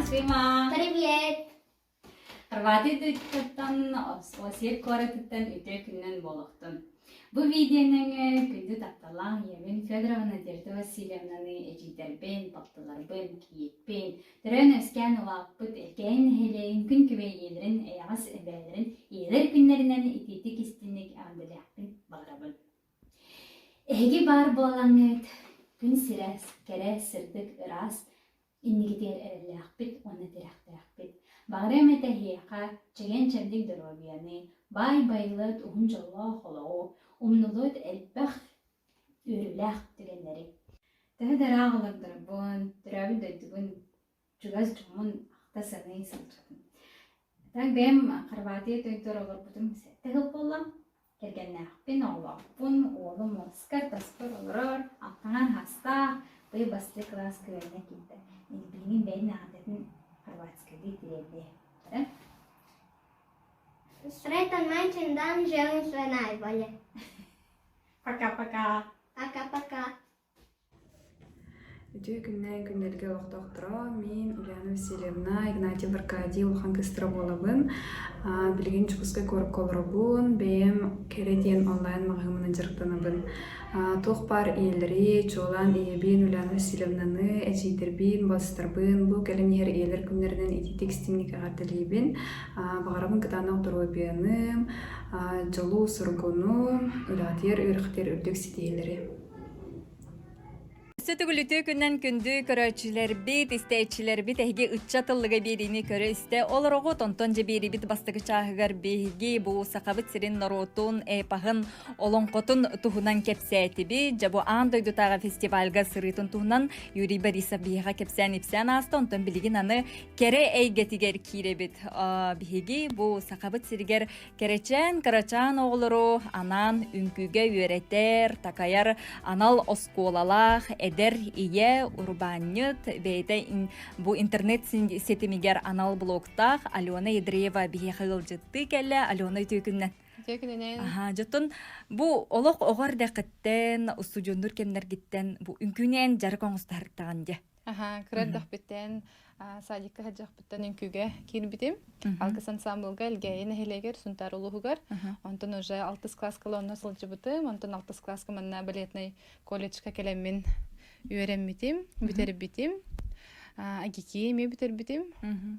Здравствуй, ма! Привет! Хорватия дойдутуттан, Осиек куоратыттан үтүө күнүнэн буолуохтун. Бу видеонеҥе күндү тапталлаах ийэбин Федорова Надежда Васильевнаны эдьиийдэрбин, балтыларбын, кийииппин, төрөөн-үөскээн улааппыт Эркээйи нэһилиэгин күн күбэй ийэлэрин эйэҕэс эбээлэрин ийэлэр күннэринэн итиитик истинник эҕэрдэлиэхпин баҕарабын. Эһиги баар буолаҥҥыт күн сирэ кэрэ, сырдык, ыраас инникитигэр эрэллээхпит уонна тирэхтээхпит. Баҕарыам этэ эһиэхэ чэгиэн-чэбдик доруобуйаны, баай байылыат уһун дьоллоох олоҕу, умнулуот элбэх үөрүүлээх түгэннэри. Төһө да ыраах олордорбун, төрөөбүт дойдубун чугас дьоммун ахта саныы сылдьабын. Так бэйэм Хорватия дойдугар олорбутум сэттэ сыл буолла. Кэргэннээхпин, оҕолоохпун, уолум уоскар, таспар олорор, алтаҥар хастаах, быйыл бастакы кылаас күөрэнэ киирдэ. Билигин бэйэтин эҕэрдэтин хорватскайдыы тириэрдиэ. Sretan majčin dan želim sve najbolje. Пока-пока. Пока-пока. Үтүө күннээн күннэргэ олохтоохторо мин Ульяна Васильевна, Игнатьев Аркадий улахан кыыстара буолабын. Билигин Дьокуускай куоракка олоробун. Бэйэм Кэрэ диэн онлайн маҕаһыымынан дьарыктанабын. Туох баар ийэлэри, чуолаан ийэбин Ульяна Васильевнаны, эдьиийдэрбин, балыстарбын бу кэлэн иһэр ийэлэр күннэринэн итиитик истиҥник эҕэрдэлиибин. Баҕарабын кытаанах доруобуйаны, дьолу-соргуну, үлэҕитигэр, үөрэхтигэр үрдүк ситиһиилэри. Өссө төгүл үтүө күннэн күндү көрөөччүлэрбит, истээччилэрбит эһиги ыччат ыллыга биэриини көрө-истэ олороҕут. Онтон дьэ биэрибит бастакы чааһыгар биһиги бу Сахабыт сирин норуотун, эпоһын, олоҥхотун туһунан кэпсээтибит. Дьэ бу аан дойдутааҕы фестивальга сырыытын туһунан Юрий Борисов биһиэхэ кэпсээн-ипсээн ааста. Онтон билигин аны кэрэ эйгэтигэр киирэбит. Биһиги бу Сахабыт сиригэр Кэрэчээн кырачаан оҕолору анаан үҥкүүгэ үөрэтэр, такайар анал оскуолалаах эдэр ийэ, урбаанньыт, бэйэтэ бу интернет ситимигэр анал блогтаах Алена Ядреева биһиэхэ ыалдьыттыы кэллэ. Алена үтүө күннэн. Үтүө күнүнэн. Аха, дьоттон бу олох оҕо эрдэххиттэн, устудьуоннуур кэмнэргиттэн бу үҥкүүнэн дьарык оҥостуһартаҕын дьэ. Аха, кыра эрдэхпиттэн садикка сылдьахпыттан үҥкүүгэ киирбитим. Алгыс ансамблга Элгээйи нэһилиэгэр Сунтаар улууһугар. Онтон уже алтыс класска онно сылдьыбытым. Онтон алтыс класска манна балетнай колледжка кэлэммин үөрэммитим, бүтэрбитим. АГИКИ эмиэ бүтэрбитим.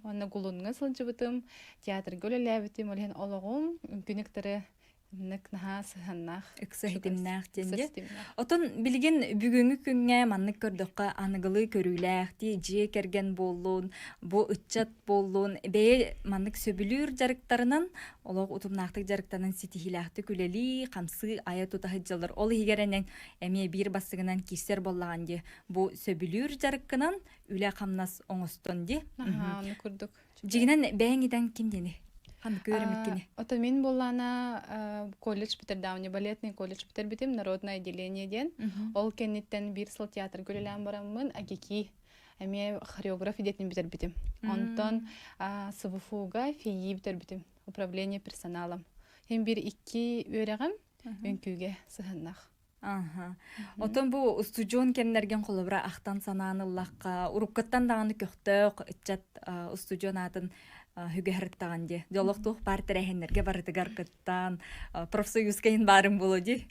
Онно Гулунҥа сылдьыбытым, театрга үлэлээбитим. Ол иһин олоҕум үҥкүүнү кытары Инник наһаа сыһыаннаах. Ыкса ситимнээх диэн дии. Отон билигин бүгүҥҥү күҥҥэ маннык көрдөххө аныгылыы көрүүлээх дии дьиэ кэргэн буоллун, бу ыччат буоллун, бэйэ маннык сөбүлүүр дьарыктарынан олох утумнаахтык дьарыктанан ситиһиилээхтик үлэлии, хамсыы, айа тута сылдьаллар. Ол иһигэр энэн эмиэ биир бастыгынан киирсэр буоллаҕын дии. Бу сөбүлүүр дьарыккынан үлэ-хамнас оҥостон дии. Наһаа ону курдук. Дьигинэн бэйэҥ идан ким диэни? Ханнык үөрэммиккини? Ото мин буоллаана колледж бүтэрдээҕинэ балетный колледж бүтэрбитим народное отделение диэн. Ол кэнниттэн биир сыл театрга үлэлээн бараммын АГИКИ эмиэ хореограф идэтин бүтэрбитим. Онтон СВФУга ФИИ бүтэрбитим управление персоналом. Хин бир икки үөрэҕим үҥкүүгэ сыһыннах. Аха. Отон бу устудьуон кэмнэргин холобура ахтан санаан ыллахха, уруккуттан даҕаны көхтөөх ыччат устудьуон аатын хүгэһэртаҕын дии. Дьолох туох баар тэрээһиннэргэ барытыгар кыттан, профсоюзка иһин баарым буолуо дии.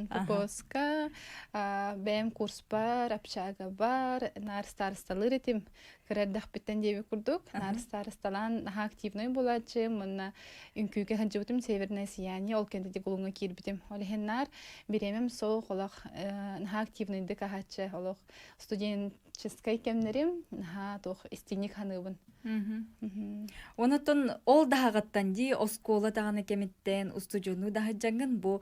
Попоска, бэйэм курспар, общага бар, наар старосталыыр этим. Кыра эрдэхпиттэн диэбит курдук, наар старосталаан наһаа активнай буолааччым, уонна үҥкүүгэ сылдьыбытым Северное сияние, ол кэннэ Гулуҥҥа киирбитим. Ол иһин наар бириэмэм суох, олох наһаа активнайдык аһааччы, олох студенческай кэмнэрим наһаа туох истиҥник саныыбын. Онотон ол даһаҕыттан дии оскуола даҕаны кэмиттэн устудьуоннуу даһыдьаҥҥын бу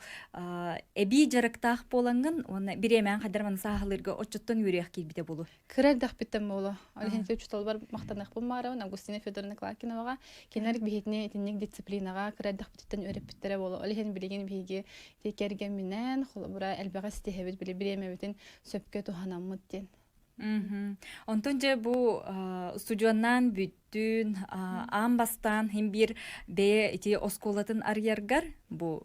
эбии дьарыктаах буолаҥҥын уонна бириэмэҕин хайдар маны сааһылыырга оччоттон үөрүйэх киирбитэ буолуо. Кыра эрдэхпиттэн буолуо. Ол иһин учууталбар махтаныахпын баарабын Августина Федоровна Клакиноваҕа. Кинилэр биһигини итинник дисциплинаҕа кыра эрдэхпититтэн үөрэппиттэрэ буолуо. Ол иһин билигин биһиги ити кэргэмминээн холобура элбэҕи ситиһэбит, били бириэмэбитин сөпкө туһанаммыт диэн. Онтон дьэ бу устудьуоннаан бүттүүн аан бастаан хин биир бэйэ ити оскуолатын арыйаргар бу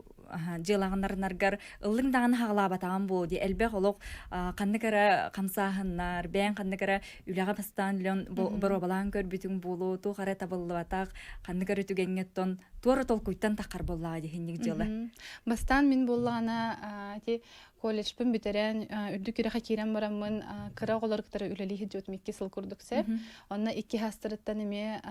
дьыалаҕынарынаргар ыллыҥ даҕаны хаҕалаабатаҕым буол дии элбэх олох ханнык эрэ хамсааһыннар бэйэҥ ханнык эрэ үлэҕэ бастаан үлэн боруобалаан көрбүтүҥ буолуо туох эрэ табыллыбатах ханнык эрэ түгэҥҥэ оттон туора толкуйтан таххар буоллаҕа дии дьыала. Бастаан мин буоллаҕына ити колледжпын бүтэрэн үрдүк үрэхэ киирэн бараммын кыра оҕолору кытары үлэлии сылдьыбытым икки сыл курдук сөп. Онно икки хастарыттан эмиэ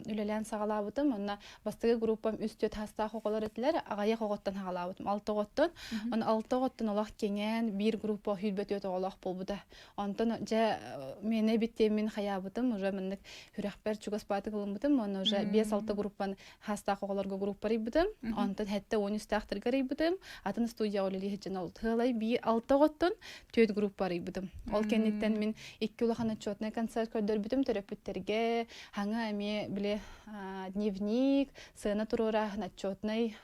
үлэлээн саҕалаабытым. Онно бастакы группам үс-түөрт хастаах оҕолор этилэр. Аҕыйах оҕоттон саҕалаабытым. Алта оҕоттон. Онно алта оҕоттон олох кэҥээн биир группа сүүрбэ түөрт оҕолоох буолбута. Онтон дьэ миэнэ эбит диэммин хайаабытым. Уже маннык сүрэхпэр чугас баатык ылыммытым. Онно уже биэс-алта группан хастаах оҕолорго группа арыйбытым. Онтон хэттэ уон үстээхтэргэ арыйбытым. Атын студияҕа үлэлии сылдьан ол тыалай биир алта оҕоттон түөрт группа арыйбытым. Ол кэнниттэн мин икки улахан отчетнай концерт көрдөрбүтүм төрөппүттэргэ, хаҥа эмиэ били дневник, сыана туруорааһын, отчетнай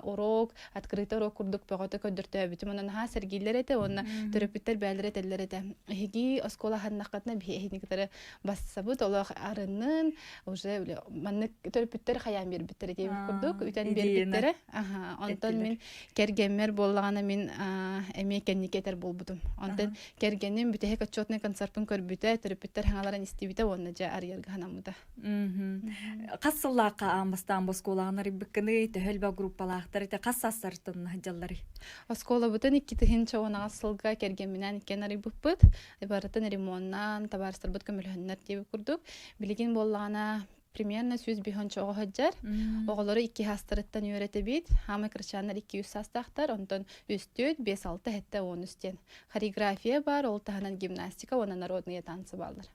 урок, открытый урок курдук бөҕөтө көрдөртөөбүтүм. Онон наһаа сэргииллэр этэ уонна төрөппүттэр бээлэрэ этэллэр этэ. Эһиги оскуола аһыннаххытына биһи эһигини кытары бассабыт олох арыннын, уже маннык төрөппүттэр хайаан биэрбиттэрэ диэбит курдук үтэн биэрбиттэрэ. Аха, онтон мин кэргэммэр буоллаҕына мин эмиэ кэнники этэр буолбутум. Онтон кэргэним бүтэһик отчетный концерпын көрбүтэ, төрөппүттэр хаҥаларын истибитэ уонна дьэ арыйарга санаммыта. Хас сыллаахха аан бастаан бу оскуолаҕын арыйбыккыный, төһө элбэх группалаахтар ити хас саастартан сылдьалларый? Оскуолабытын 2016 сылга кэргэмминээн иккиэн арыйбыппыт. Барытын ремоннаан, табаарыстарбыт көмөлөһөннөр диэбит курдук. Билигин буоллаҕына примерно 105 оҕо сылдьар. Оҕолору икки саастарыттан үөрэтэбит. Хаамай кырачааннар 2-3 саастаахтар, онтон үс-түөрт, 5-6, 7 13 диэн. Хореография баар, ол таһынан гимнастика уонна народные танцы бааллар.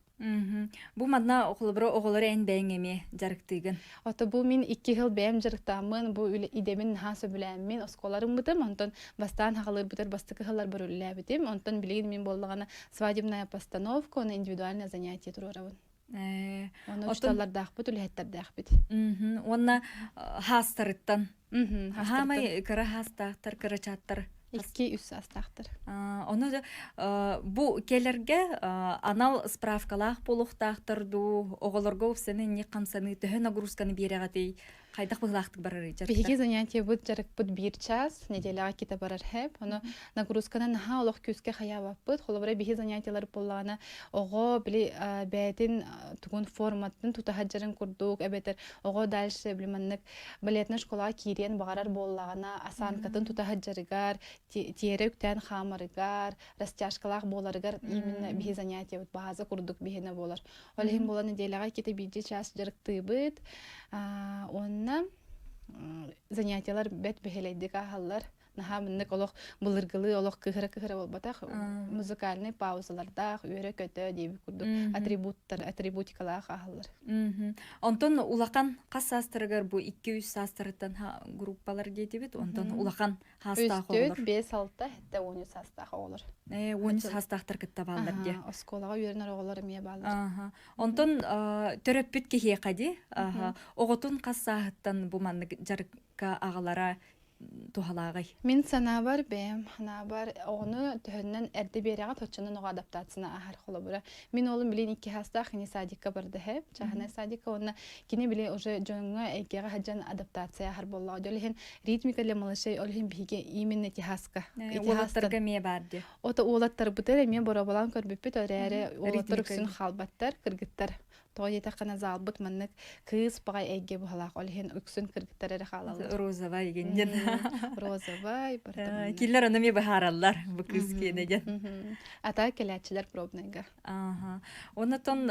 Бу манна холобура оҕолору эн бэйэҥ эмиэ дьарыктыыгын. Ото бу мин икки сыл бэйэм дьарыктааммын, бу үлэ идэбин наһаа сөбүлээммин оскуоларыммытым, онтон бастаан хаҕалыырбытыгар бастакы сылларбар үлэлээбитим. Онтон билигин мин буоллаҕына свадебная постановка уонна индивидуальное занятие туруорабын. Онно учууталлардаахпыт, үлэһиттэрдээхпит. Уонна хаастарыттан. Хаамай кыра хаастаахтар, кырачааттар. Икки үс саастаахтар. Ону бу кэлэргэ анал справкалаах буолуохтаахтар дуу, оҕолорго упсаны инник хамсаныы төһө нагрузканы биэрэҕитий? Хайдах быһыылаахтык барарый дьарыктар? Биһиги занятиебыт дьарыкпыт биир час, неделяҕа кита барар хэп. Ону нагрузканы наһаа олох күүскэ хайаабаппыт. Холобура биһи занятиелар буоллаҕына оҕо били бэйэтин тугун форматын тута сылдьарын курдук эбэтэр оҕо дальше били маннык балетнай школаҕа киириэн баҕарар буоллаҕына осанкатын тута сылдьарыгар, тиэрэ үктээн хаамарыгар, растяжкалаах буоларыгар именно биһи занятиебыт база курдук биһинэ буолар. Ол иһин буолан нэдиэлэҕэ иккитэ биирдии чаас дьарыктыыбыт. Уонна занятиелар бэрт бэһэлэйдик ааһаллар. Наһаа маннык олох былыргылыы олох кыһыра-кыһыра буолбатах. Музыкальный паузалардаах, үөрэ-көтө диэбит курдук атрибуттар, атрибутикалаах ааһаллар. Онтон улахан хас саастарыгар бу икки-үс саастарыттан группалар диэтибит, онтон улахан хаастаах оҕолор. 5, 6, 7, 13 саастаах оҕолор. 13 саастаахтар кытта бааллар дии. Оскуолаҕа үөрэнэр оҕолор эмиэ бааллар. Онтон төрөппүт киһиэхэ дии, оҕотун хас сааһыттан бу маннык дьарыкка аҕалара туһалааҕый? Мин санаабар бэйэм санаабар оҕону төһөннөн эрдэ биэрэҕит оччонон оҕо адаптацияны ааһар холобура. Мин уолум билин икки саастаах кини садикка барда һэ, чааһынай садикка уонна кини били уже дьоҥҥо эйгэҕэ сылдьан адаптация ааһар буоллаҕа. Ол иһин ритмика для малышей ол иһин биһиги именно техаска. Уолаттарга эмиэ баар дии. Ото уолаттарбытыгар эмиэ боруобалаан көрбүппүт эрээри уолаттар үксүн хаалбаттар, кыргыттар. Тоҕо диэтэххинэ залбыт маннык кыыс баҕай эйгэ быһалаах, ол иһин үксүн кыргыттар эрэ хаалаллар. Розовай генден. Розовай, барыта Кинилэр ону эмиэ быһаараллар бу кыыс киэнэ диэн. Ата кэлээччилэр пробнайга. Ааха. Оннотон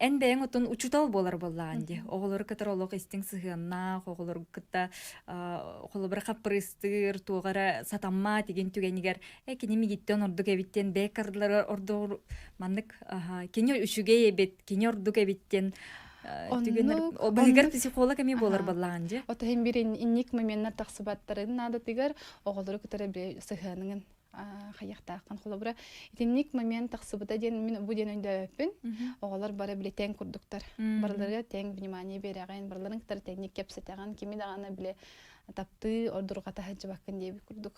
эн бэйэҥ отон учуутал буолар буоллаҕын дии. Оҕолору кытары олох истиҥ сыһыаннаах, оҕолору кытта холобура хаппырыыстыыр, туох эрэ сатаммаат игин түгэнигэр э кини мигиттэн ордук эбит диэн бэйэ кардыларыгар ордук маннык кини үчүгэй эбит, кини ордук эбит диэн түгэннэр баһыгар психолог эмиэ буолар буоллаҕын дии. Ото иһин бир инник моменнар тахсыбаттарын наадатыгар оҕолору кытары сыһыаныгын хайыахтааххын холобура итинник момент тахсыбыта диэн мин бу диэн өйдөөбөппүн оҕолор бары били тэҥ курдуктар барыларыгар тэҥ внимание биэрэҕин барыларын кытары тэҥник кэпсэтэҕин кими даҕаны били таптыы ордурҕата сылдьыбаккын диэбит курдук.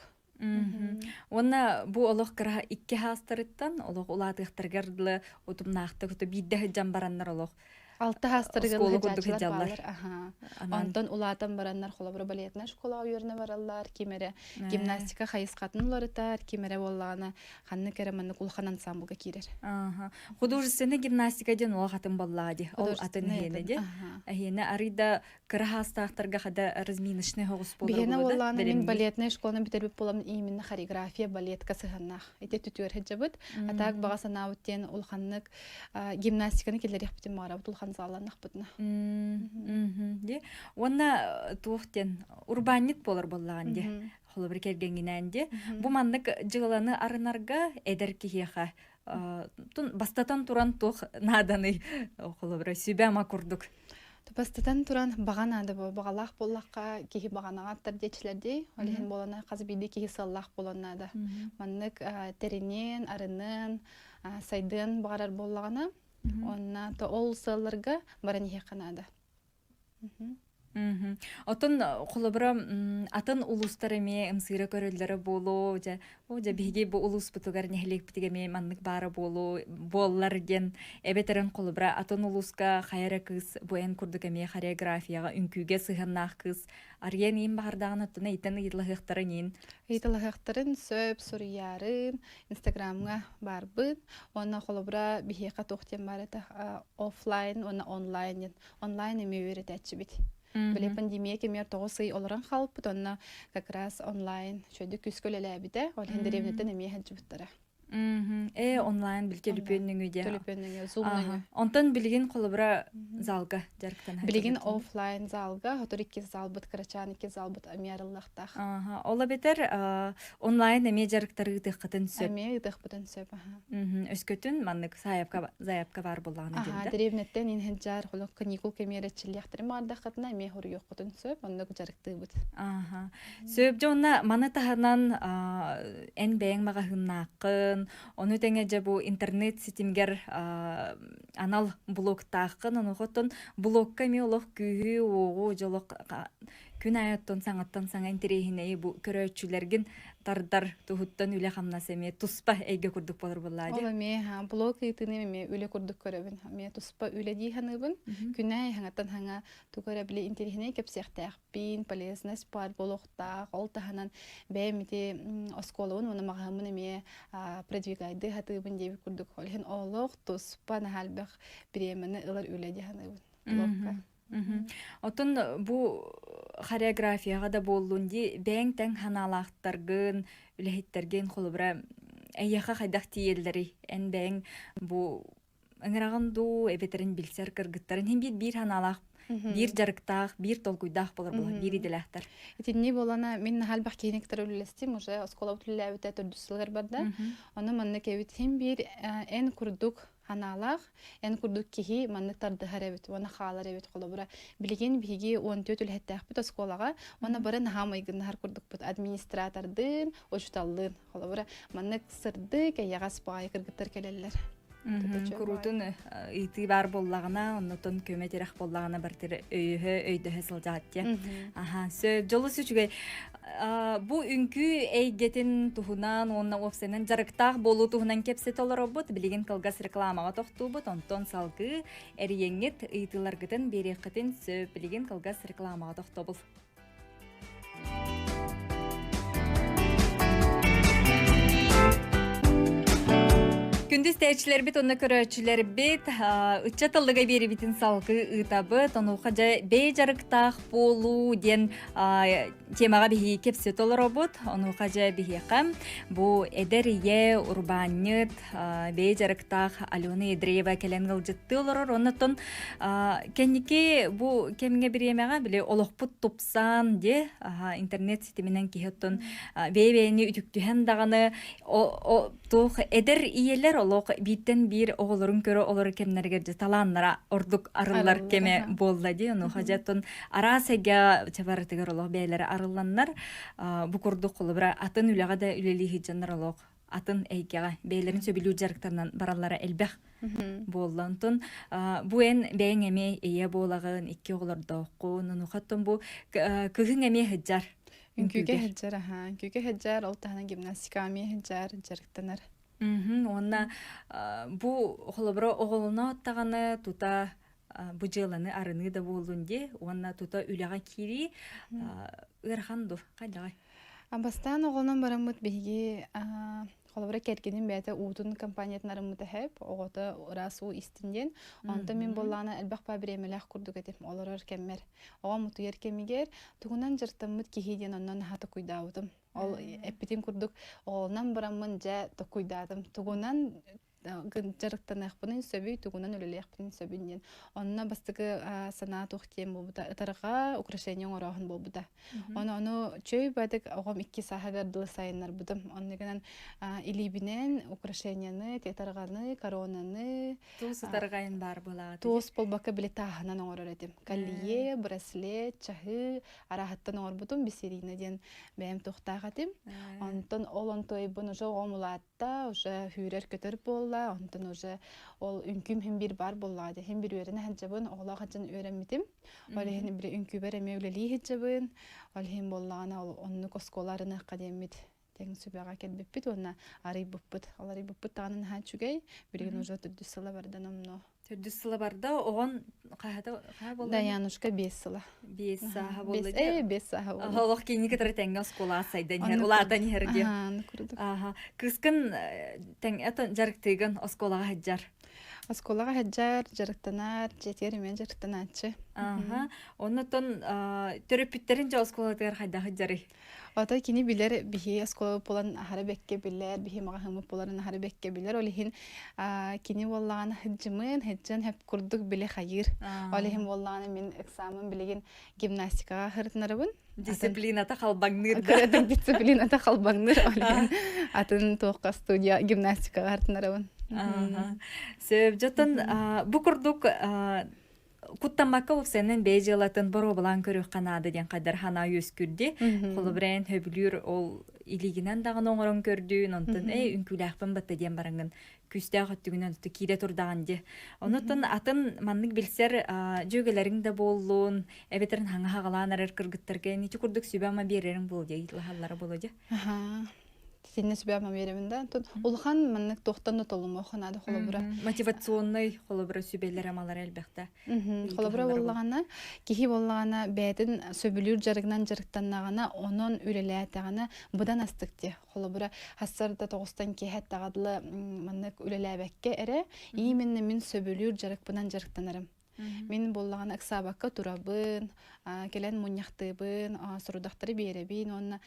Уонна бу олох кыра икки хаастарыттан олох улаатыахтарыгар дылы утумнаахтык биирдэ сылдьан бараннар олох. Алта хаастарыгар Оскуола курдук сылдьааччылар сылдьаллар. бааллар. Аха. Анаан. Онтон улаатан бараннар холобура балетнай школаҕа үөрэнэ бараллар, ким эрэ гимнастика хайысхатын уларытар, ким эрэ буоллаҕына ханнык эрэ маннык улахан ансамблга киирэр. Ааха. Художественная гимнастика диэн олох атын буоллаҕа дии. Ол атын Художественнай эһиэнэ атын. дии. Аха. Эһиэнэ арый да кыра хаастаахтарга хада разминочный соҕус буолар Биһиэнэ буолуо да буоллаҕына мин бэлэмниир. балетнай школаны бүтэрбит буоламмын именно хореография балетка сыһыаннаах. Ити түтүөр сылдьабыт. А так баҕа санаабыт диэн улаханнык гимнастиканы киллэриэхпитин баҕарабыт улахан залланнахпытына. Ди. Уонна туох диэн урбаанньыт буолар буоллаҕын ди. Холобур кэргэҥҥинээн ди. Бу маннык дьыаланы арынарга эдэр киһиэхэ бастатан туран туох нааданый холобура сүбэ-ама курдук. Бастатан туран баҕа наада бу баҕалаах буоллахха киһи баҕанаҕа аттар диэччилэр дии. Ол иһин буолана хас биирдии киһи сыаллаах буолуон наада. Маннык тэриниэн, арыныан, сайдыан баҕарар буоллаҕына, уонна то ол сыалларга баран иһиэххэ наада. Оттон холобура атын улуустар эмиэ ымсыыра көрөллөрө буолуо, дьэ, о дьэ биһиги бу улууспутугар нэһилиэкпитигэр эмиэ маннык баара буолуо буоллар диэн эбэтэрин холобура атын улууска хайа эрэ кыыс бу эн курдук эмиэ хореографияҕа үҥкүүгэ сыһыаннаах кыыс арыйан иин баҕардаҕына оттон ыйтан ыйыталаһыахтарын иин Ыйыталаһыахтарын сөп, суруйаарын, Инстаграмҥа баарбын. Уонна холобура биһиэхэ туох диэн баар этэ офлайн уонна онлайн диэн. Онлайн эмиэ үөрэтээччибит. Били пандемия кэмигэр 9 ый олорон хаалбыт, онно как раз онлайн үчүгэйдик күүскэ үлэлээбитэ. Ол иһин дэриэбинэттэн эмиэ сылдьыбыттара. Э, онлайн бил төлөпүөн нөҥүө диэ. Төлөпүөн нөҥүө, Zoom нөҥүө. Онтон билигин холобура залга дьарыктана Билигин офлайн залга, хотор икки залбыт, кырачаан икки залбыт эмиэ арыллыахтаах. Ол эбэтэр онлайн эмиэ дьарыктары ыытыаххытын сөп. Эмиэ ыытыахпытын сөп, аха. Өскөтүн маннык заявка заявка баар буоллаҕына Аха, диэн дэриэбинэттэн иһинжар холох каникул кэмиэр эрчиллиэхтэрин баҕардаххытына эмиэ хоруйуоххутун сөп, оннук дьарыктыыбыт. Аха. Сөп дьэ уонна маны таһынан эн бэйэҥ маҕаһыыннааххын, ону тэҥэ дьэ бу интернет ситимгэр анал блогтааххын, онуоха блогка эмиэ олох күүһү-уоҕу дьэ олох күн аайы оттон саҥаттан саҥа интэриэһинэйи бу көрөөччүлэргин тардар туһуттан үлэ-хамнас эмиэ туспа эйгэ курдук болор буоллаа Ол эмиэ блог ыытыыны эмиэ үлэ курдук көрөбүн. Эмиэ туспа үлэ дии саныыбын. Күн аайы хаҥаттан хаҥа тугу эрэ били интэриэһинэй кэпсиэхтээхпин, полезность баар буолуохтаах. Ол таһынан бэйэм ити оскуолабын уонна маҕаһыыммын эмиэ продвигайдыы сатыыбын диэбит курдук. Ол иһин олох туспа наһаа элбэх бириэмэни ылар үлэ дии саныыбын блогка. Оттон бу хореографияҕа да буоллун дии, бэйэҥ тэҥ ханаалаахтаргын, үлэһиттэргин холобура эйиэхэ хайдах тиийэллэрий? Эн бэйэҥ бу ыҥыраҕын дуу, эбэтэрин билсэр кыргыттарын иһин биир биир ханаалаах, биир дьарыктаах, биир толкуйдаах болор буолар, биир идэлээхтэр. Итинни буолана мин наһаа элбэх киһини кытары үлэлэстим, уже оскуолабыт үлэлээбитэ төрдүс сылыгар барда. Ону манна кэбит иһин биир эн курдук ханаалаах, эн курдук киһи маннык тардыһар эбит уонна хаалар эбит холобура. Билигин биһиги 14 үлэһиттээхпит оскуолаҕа уонна бары наһаа майгыннаһар курдукпут администратордыын, учуталлыын. Холобура, маннык сырдык, эйэҕэс баҕайы кыргыттар кэлэллэр. Куруутун ыйытыы баар буоллаҕына, оннотон көмө тирэх буоллаҕына бартыр өйөһө, өйдөһө сылдьаат диэн. Аха, сөп, дьолус үчүгэй. Бу үҥкүү эйгэтин туһунан уонна уопсайынан дьарыктаах буолуу туһунан кэпсэтэ олоробут. Билигин кылгас рекламаҕа тохтуубут, онтон салгыы эрийэҥҥит ыйытыыларгытын биэриэххитин сөп. Билигин кылгас рекламаҕа тохтобул. Күндү истээччилэрбит уонна көрөөччүлэрбит ыччат ыллыга биэрибитин салгыы ыытабыт. Онуоха дьэ бэйэ дьарыктаах буолуу диэн темаҕа биһиги кэпсэтэ олоробут. Онуоха дьэ биһиэхэ бу эдэр ийэ, урбаанньыт, бэйэ дьарыктаах Алена Ядреева кэлэн ыалдьыттыы олорор. Оннотон кэнники бу кэмҥэ бириэмэҕэ били олохпут тупсан дии интернет ситиминэн киһи оттон бэйэ-бэйэни үтүктүһэн даҕаны туох эдэр ийэлэр олох бииртэн биир оҕолорун көрө олорор кэмнэригэр дьэ талааннара ордук арыллар кэмэ буолла дии онуоха дьэ оттон араас эйгэ чабаратыгар олох бэйэлэрэ арылланнар бу курдук холобура атын үлэҕэ да үлэлии сылдьаннар олох атын эйгэҕэ бэйэлэрин сөбүлүүр дьарыктарынан бараллара элбэх буолла. Онтон бу эн бэйэҥ эмиэ ийэ буолаҕын, икки оҕолордооххун, онуоха оттон бу кыһыҥ эмиэ сылдьар. Үҥкүүгэ сылдьар, аха. Үҥкүүгэ сылдьар, ол таһынан гимнастикаҕа эмиэ сылдьар, дьарыктанар. Уонна бу холобура оҕолоно даҕаны тута бу дьыаланы арыныы да буоллун дии уонна тута үлэҕэ киирии ыарахан ду хайдаҕай? Бастаан оҕонон бараммыт биһиги холобура кэргэним бэйэтэ уутун компаниятын арыммыта хэп оҕото ыраас уу истин диэн онтон мин буоллаҕына элбэх баа бириэмэлээх курдук этим олорор кэммэр оҕом утуйар кэмигэр тугунан дьарыктаммыт киһи диэн онно наһаа токуйдаабытым ол эппитим курдук оҕолонон бараммын дьэ токуйдаатым тугунан дьарыктаныахпынын сөбүй, тугунан үлэлиэхпинин сөбүн диэн. Онно бастакы санаа туох диэн буолбута, ытарҕа украшение оҥорооһун буолбута. Ону ону чөй бадык оҕом икки сааһыгар дылы сайыннарбытым. Онно гынан илиибинэн украшенияны, ытарҕаны, коронаны Туос ытарҕайын баар буолаҕа. Туос буолбакка били тааһынан оҥорор этим. Колье, браслет, чаһы арааһыттан оҥорбутум бисерина диэн бэйэм туохтаах этим. Онтон ол онтуойбун уже оҕом улаатта уже сүүрэр-көтөр буолла, онтон уже ол үҥкүүм иһин биир баар буоллаҕа дии. Иһин биир үөрэнэ сылдьабын, оҕолоох сылдьан үөрэммитим. Ол иһин били үҥкүүбэр эмиэ үлэлии сылдьабын. Ол иһин буоллаҕына ол оннук оскуола арыныахха диэммит тэҥ сүбэҕэ кэлбиппит уонна арыйбыппыт. Ол арыйбыппыт даҕаны наһаа үчүгэй. Билигин уже төрдүс сыла бардан омно. Төрдүс сыла барда, оҕон хаһата хаһа буолла? Даянушка 5 сыла. 5 сааһа буолла. 5 сааһа буолла. Олох кинини кытары тэҥҥэ оскуолаҕа сайдан иһэр, улаатан иһэр диye. Аха. Кыыскын тэҥ дьарыктыыгын оскуолаҕа сылдьар. Оскуолаҕа сылдьар, дьарыктанар, дьиэтигэр эмиэ дьарыктанааччы. Аха. Оннотон төрөппүттэрин дьэ оскуолатыгар хайдах сылдьарый? Ото кини билэр биһи оскуола буолан аһара бэккэ билэр, биһи маҕаһыыммыт буоларын аһара бэккэ билэр. Ол иһин кини буоллаҕына сыдьымын, сыдьан хөп курдук биле хайыыр. Ол иһин буоллаҕына мин экзамен билигин гимнастикаҕа сырытынарыбын. Дисциплината халбаҥныыр. Кыратык дисциплината халбаҥныыр. Ол иһин атын туохха студия гимнастикаҕа сырытынарыбын. Сөп. Дьотон бу курдук куттаммакка уопсайынан бэйэ дьыалатын боруобалаан көрүөххэ наада диэн хайдар санаа үөскүүрди. Холобура, сөбүлүүр ол илиигинэн даҕаны оҥорон көрдүүн, онтон эй үҥкүүлээхпин батта диэн бараҥҥын күүстээх өттүгүнэн киирэ турдаҕын дии. Онуттан атын маннык билсэр дьүөгэлэриҥ да буоллун, эбэтэр хаҥа хаҕалаан эрэр кыргыттарга ити курдук сүбэ-ама биэрэрин буол дии, лаһаллара буолуо дии. Синне сүбэ биэрэбин да. Онтон улахан маннык туохтан да толумуохха наада холобура. Мотивационнай холобура сүбэлэр амалар элбэхтэ. Холобура буоллаҕына, киһи буоллаҕына бэйэтин сөбүлүүр дьарыгынан дьарыктаннаҕына, онон үлэлээтэҕинэ быдан астык дии. Холобура, хассарда тоҕустан киэһэ аттаҕа маннык үлэлээбэккэ эрэ, именно мин сөбүлүүр дьарыкпынан дьарыктанарым. Мин буоллаҕына ыксаабакка турабын, кэлэн мунньахтыыбын, сорудахтары биэрэбин уонна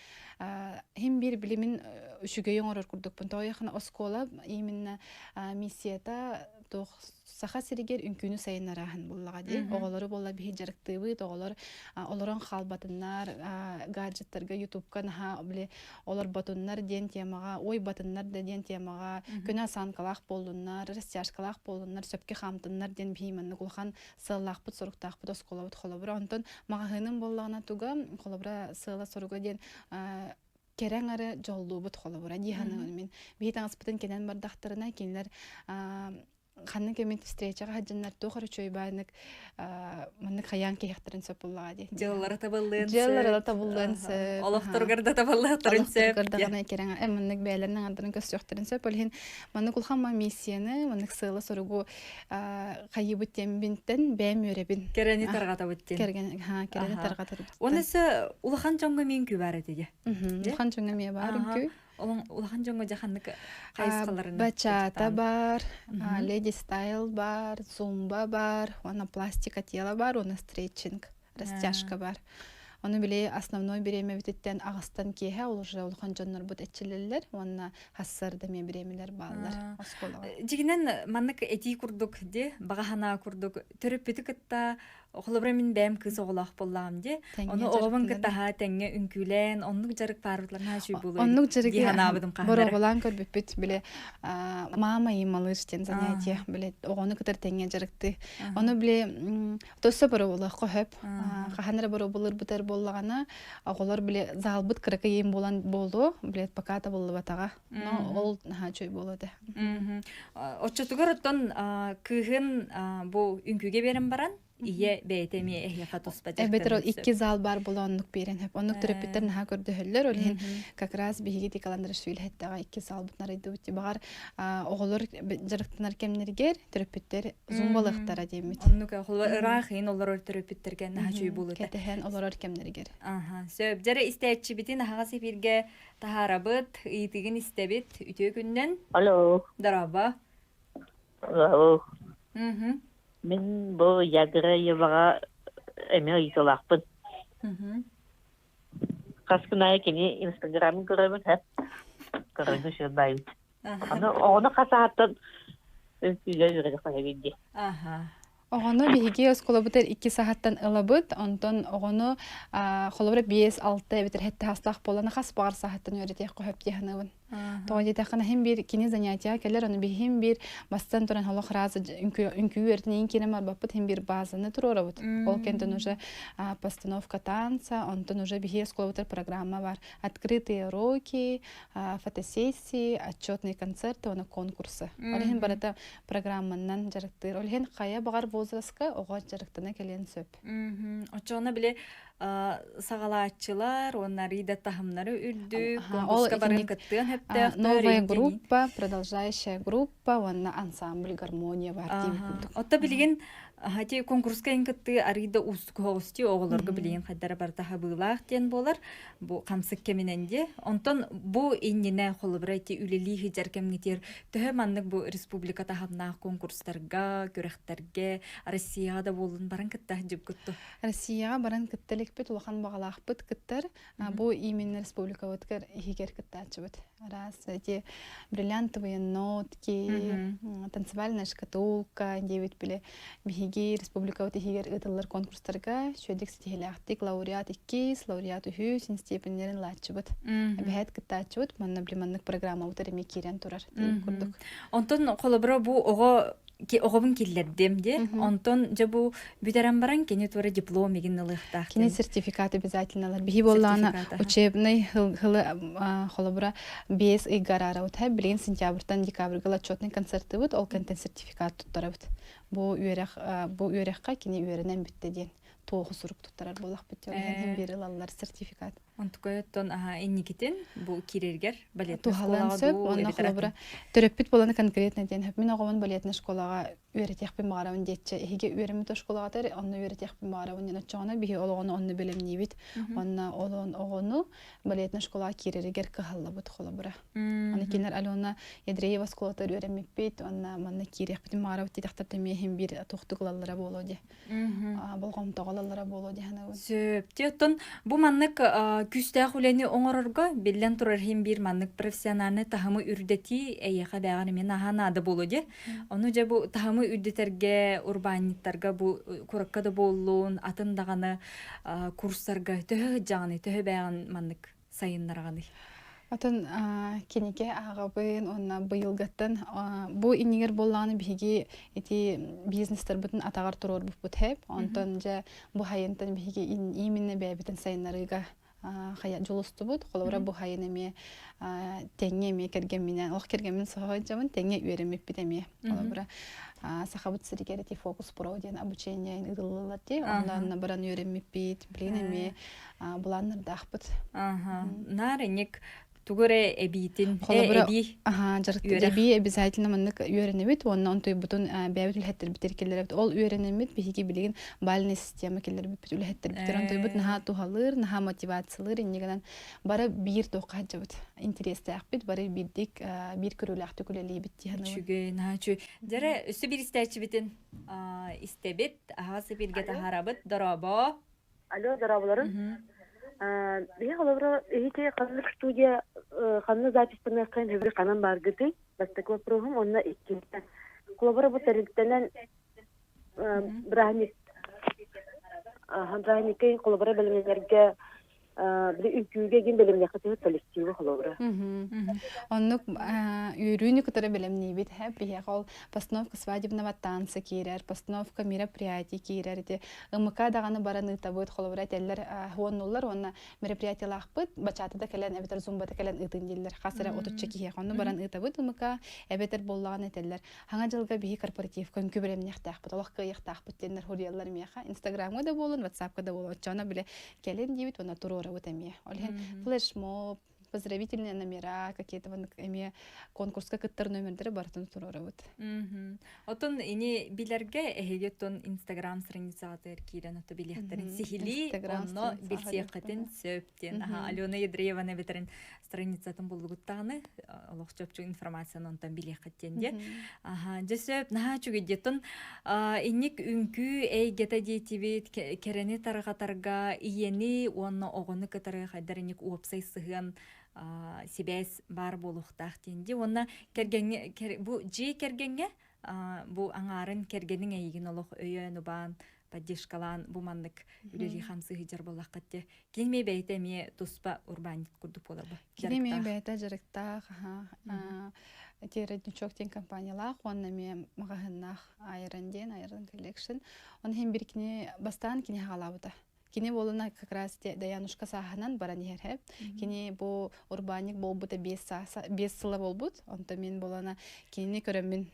иһин биир били мин үчүгэй оҥорор курдукпун. Тоҕо оскуола именно миссията туох Саха сиригэр үҥкүүнү сайыннарааһын буоллаҕа дии. Оҕолору буолла биһи дьарыктыыбыт, оҕолор олорон хаалбатыннар, гаджеттарга, ютубка наһаа били олорботуннар диэн темаҕа, уойбатыннар да диэн темаҕа, көнө осанкалаах буоллуннар, растяжкалаах буоллуннар, сөпкө хаамтыннар диэн биһи маннык улахан сыаллаахпыт, соруктаахпыт оскуолабыт холобура. Онтон маҕаһыыным буоллаҕына туга, холобура сыала-соруга диэн кэрэ аҥары дьоллуубут холобура дии саныыбын мин. Биһи таҥаспытын кэнэн бардахтарына кинилэр ханнык эмит встречаҕа сылдьаннар туох эрэ үчүгэй маннык хайаан киһиэхтэрин сөп буоллаҕа дии. Дьыаллара табыллыан сөп. Дьыаллара табыллыан сөп. Олохторугар да табыллыахтарын сөп. Олохторугар даҕаны кэрэҥ маннык бэйэлэрин аҥардарын көрсүөхтэрин сөп. Ол иһин маннык улахан миссияны, маннык сыала-соругу хайыыбыт диэн бэйэм үөрэбин. Кэрэни тарҕатабыт диэн. Кэрэни тарҕатабыт. Оны өссө улахан дьоҥҥо мин үҥкүү баар этэ дии. Улахан дьоҥҥо эмиэ баар үҥкүү. Улахан дьоҥҥо дьэ ханнык хайысхаларынан Бачата бар, леди стайл бар, зумба бар, уонна пластика тела бар, уонна стретчинг, растяжка бар. Ону били основной бириэмэбититтэн аҕыстан киэһэ ол уже улахан дьоннорбут эччилэллэр уонна хассар да эмиэ бириэмэлэр бааллар оскуолаҕа. Дьигинэн маннык этии курдук ди баҕа санаа курдук төрөппүтү кытта Холобура мин бэйэм кыыс оҕолоох буоллаҕым дии. Ону оҕобун кытта тэҥҥэ үҥкүүлээн, оннук дьарык баарбытларына үчүгэй буолуо Оннук дьарыгы дии санаабытым хаһан эрэ. боруобалаан көрбүппүт. Били мама и малыш диэн занятие. Били оҕону кытары тэҥҥэ дьарыктыы. Ону били төссө боруобалыахха сөп. Хаһан эрэ боруобалыырбытар буоллаҕына, оҕолор били заалбыт кыракый иин буолан буолуо, били пока табыллыбатаҕа. Но ол наһаа үчүгэй буолуо этэ. Оччотугар оттон кыыһын бу үҥкүүгэ биэрэн баран, Ийэ бэйэтэ эмиэ эһиэхэ туспа Эбэтэр ол дьарыктаныан сөп. икки зал баар буола оннук биэрэн сөп. Оннук төрөппүттэр наһаа көрдөһөллөр. Ол иһин как раз биһиги Тикаландрашвили хэттаҕа икки залбытын арыйдыбыт. Баҕар оҕолор дьарыктанар кэмнэригэр төрөппүттэр зумбалыахтара диэммит. Оннук ыраах иһин олорор төрөппүттэргэ наһаа үчүгэй буолуо. Кэтэһэн олорор кэмнэригэр. Аха, сөп. Дьэрэ истээччибитин аһаҕас эфиргэ таһаарабыт, ыйытыгын истэбит. Үтүө күннэн. Алло. Дорообо. Алло. Мгм. Мин бу Ядраеваҕа эмиэ ыйыталаахпын. Хас күн аайы кини Инстаграмын көрөбүн, һэ. Көрөҥҥө сүрбаайбыт. Аны оҕону хас ааттан үҥкүүгэ үөрэтэ хайабыт дии. Оҕону биһиги оскуолабытыгар икки саһаттан ылабыт, онтон оҕону холобура 5-6 эбэтэр сэттэ саастаах буолан хас баҕар саһаттан үөрэтиэххэ сөп дии саныыбын. Тоҕо диэтэххинэ иһин биир кини занятиеҕа кэлэр, ону биһиги биир бастан туран олох разы үҥкүү үөрэтинэн киирэн барбаппыт, иһин биир базаны туруорабыт. Ол кэнтэн уже постановка танца, онтон уже биһиги оскуолабытыгар программа бар. Открытые уроки, фотосессии, отчетные концерты, уонна конкурсы. Ол иһин барыта программанан дьарыктыыр. Ол иһин хайа баҕар возрастка оҕо дьарыктана кэлиэн сөп. Оччоҕуна били саҕалааччылар уонна арыйда таһымнары үрдүк, конкурска баран кыттыан сөптөөхтөр. Новая группа, продолжающая группа уонна ансамбль гармония бар диэн курдук. Отто билигин хати конкурска ин кыттыы арыйда уустук оҕустуу оҕолорго билигин хайдара барыта хабыылаах диэн буолар. Бу хамсык кэминэн дии. Онтон бу иннинэ холобура ити үлэлии сылдьар кэмҥитигэр төһө маннык бу республика таһымнаах конкурстарга, күрэхтэргэ, Россияҕа да буоллун баран кытта сылдьыбыккыт Россияҕа баран кытта иликпит, улахан баҕалаахпыт кыттар. Бу именно республикабытыгар иһигэр кыттааччыбыт. Раз эти бриллиантовые нотки, танцевальная шкатулка диэбит били биһиги республикабыт иһигэр ыытыллар конкурстарга шүөдик ситиһилээхтик лауреат иккис, лауреат үһүс степеннэрин ылааччыбыт. Эбэһээт кыттааччыбыт, манна били маннык программабытар эмиэ киирэн турар диэн курдук. Онтон холобура бу оҕо оҕобун киллэрдим дии. Онтон дьэ бу бүтэрэн баран кини туора диплом игин ылыахтаах. Кини сертификат обязательно ылар. Биһи буоллаҕына учебный хылы холобура 5 ыйга араарабыт. Билигин сентябрьтан декабрьга отчетный концертыбыт, ол кэнтэн сертификат туттарабыт. Бу үөрэх бу үөрэххэ кини үөрэнэн бүттэ диэн туоһу сурук туттарар буоллахпыт. Ол иһин биир ылаллар сертификат. Онтукайоттон аха инникитин бу киирэргэр балетная Туһалыан школаҕа сөп дуу уонна эбэтэр холобура төрөппүт буолан конкретно диэн сөп. Мин оҕобун балетная школаҕа үөрэтиэхпин баҕарабын диэччи эһиги үөрэммит оскуолаҕытыгар онно үөрэтиэхпин баҕарабын диэн оччоҕуна биһи ол оҕону онно бэлэмниибит уонна ол оҕону балетная школаҕа киирэригэр кыһаллабыт холобура. Аны кинилэр Алена Ядреева оскуолатыгар үөрэммиппит уонна манна киириэхпитин баҕарабыт диэтэхтэртэн эмиэ иһин биир туохтук ылаллара буолуо диэ. Болҕомтоҕо ылаллара буолуо дии саныыбын. Сөп. Оттон бу маннык күүстээх үлэни оҥорорго биллэн турар иһин биир маннык профессиональнай таһымы үрдэтии эйиэхэ бэйэҕэр эмиэ наһаа наада буолуо дии. Ону дьэ бу таһымы үрдэтэргэ урбаанньыттарга бу куракка да буоллун, атын даҕаны курстарга төһө сылдьаҕыный, төһө бэйэҕин маннык сайыннараҕыный? Отон кинигэ ааҕабын уонна быйылгаттан бу иннигэр буоллаҕына биһиги ити бизнестарбытын атаҕар туруорбуппут хэп. Онтон дьэ бу хайынтан биһиги именно бэйэбитин сайыннарыыга хайа дьулустубут. Холобура бу хайын эмиэ тэҥҥэ эмиэ кэргэмминэн, олох кэргэммин соһо тэҥҥэ үөрэммиппит эмиэ. Холобура Сахабыт сиригэр ити фокус про диэн обучение ыытыллаллар дии. Онно баран үөрэммиппит. Билигин эмиэ былааннардаахпыт. Наар инник тугу эрэ эбиитин Холобура, эбии аха, үөрэх. Эбии обязательно маннык үөрэнэбит уонна онтуйбутун бэйэбит үлэһиттэрбитигэр киллэрэбит. Ол үөрэнэммит биһиги билигин бальная система киллэрбиппит үлэһиттэрбитигэр онтуйбут наһаа туһалыыр, наһаа мотивациялыыр иннигинэн бары биир туохха сылдьабыт. Интэриэстээхпит, бары биирдик биир көрүүлээхтик үлэлиибит дии саныыбын. Үчүгэй, наһаа үчүгэй. Дьэрэ, өссө биир истээччибитин истэбит, аһаҕас эфиргэ таһаарабыт. Дорообо. Алло, здороволорун. Биһи холобура иһити ханнык студия ханна записьтаныаххын хөбүр ханан бааргытый? Бастакы вопроһум уонна иккинчи. Холобура бу тэрилтэнэн бырааһынньык бырааһынньыкка холобура бэлэмнэнэргэ. Били үҥкүүгэ гин бэлэмнэххэ түһүт коллективы холобура. Оннук үөрүүнү кытары бэлэмниибит һэ биһиэхэ ол постановка свадебного танца киирэр, постановка мероприятий киирэр ити ымыка даҕаны баран ыытабыт холобура этэллэр хуоннуллар уонна мероприятиялаахпыт бачаата да кэлэн эбэтэр зумбата кэлэн ыытын дииллэр хас эрэ отучча киһиэхэ онно баран ыытабыт ымыка эбэтэр буоллаҕына этэллэр хаҥа дьылга биһи корпоративка үҥкүү бэлэмниэхтээхпит олох кыайыахтаахпыт диэннэр хуруйаллар миэхэ инстаграмҥа да буолун ватсапка да буолун оччоҕуна бile кэлин диибит уонна туруорабыт эмиэ. Ол иһин флешмоб, поздравительные номера, какие-то эмиэ конкурска кыттар номердары барытын туруорабыт. Отон ини билэргэ эһиги оттон Инстаграм страницаҕытыгар киирэн ото билиэхтэрин сиһилии онно билсиэххитин сөп диэн Алена Ядрееваны эбэтэрин страницатын буллугуттаҕына олох чопчу информацияны онтон билиэххит диэн диэн. Аха, дьэ сөп, наһаа үчүгэй диэтон инник үҥкүү эйгэтэ диэтибит кэрэни тарҕатарга ийэни уонна оҕону кытары хайдар инник уопсай сыһыан сибээс баар буолуохтаах диэн ди уонна кэргэҥҥэ бу дьиэ кэргэҥҥэ бу аҥаарын кэргэниҥ эйигин олох өйөөн убаан поддержкалаан бу маннык үлэлии хамсыы сылдьар буоллаххыт дии Кини эмиэ бэйэтэ эмиэ туспа урбаанньыт курдук буолар бу. Кини эмиэ бэйэтэ дьарыктаах, ити Родничок диэн компаниялаах уонна эмиэ маҕаһыыннаах Айрон диэн, Айрон Collection. Оны иһин бир кини бастаан кини хаалаабыта. Кини буолуна как раз Даянушка сааһынан баран иһэр. Кини бу урбаанньык буолбута 5 сыла буолбут. Онто мин буолана кинини көрөммүн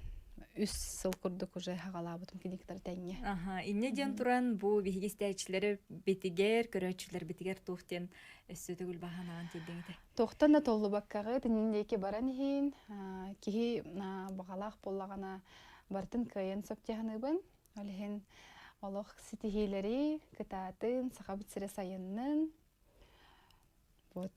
үс сыл курдук уже хаҕалаабытым киниктэр тэҥҥэ. Аха, инньэ диэн туран бу биһиги истээччилэри битигэр, көрөөччүлэр битигэр туох диэн өссө төгүл баһанаан тиэрдиҥ этэ. Туохтан да толлубаккаҕы тинин диэки баран иһин, киһи баҕалаах буоллаҕына барытын кыайан сөп дьаһаныбын. Ол иһин олох ситиһиилэри кытаатын, сахабыт сирэ сайыннын. Вот.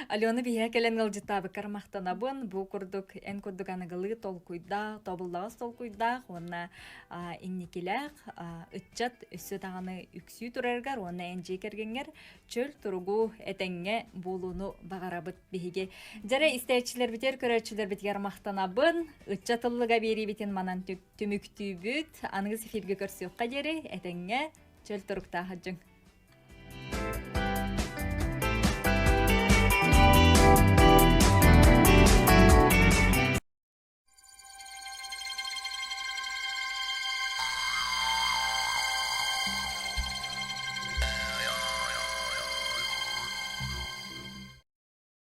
Алена биһиэхэ кэлэн ыалдьыттаабыккар махтанабын. Бу курдук эн курдук аныгылыы толкуйдаах, тобуллаҕас толкуйдаах уонна инникилээх ыччат өссө даҕаны үксүү турарыгар уонна эн дьиэ кэргэҥҥэр чөл туругу этэҥҥэ буолууну баҕарабыт биһиги. Дьэрэ истээччилэрбитигэр, көрөөччүлэрбитигэр махтанабын. Ыччат ыллыга биэриибитин манан түмүктүүбүт. Аныгыс эфиргэ көрсүөххэ диэри этэҥҥэ чөл туруктаах дьиҥ.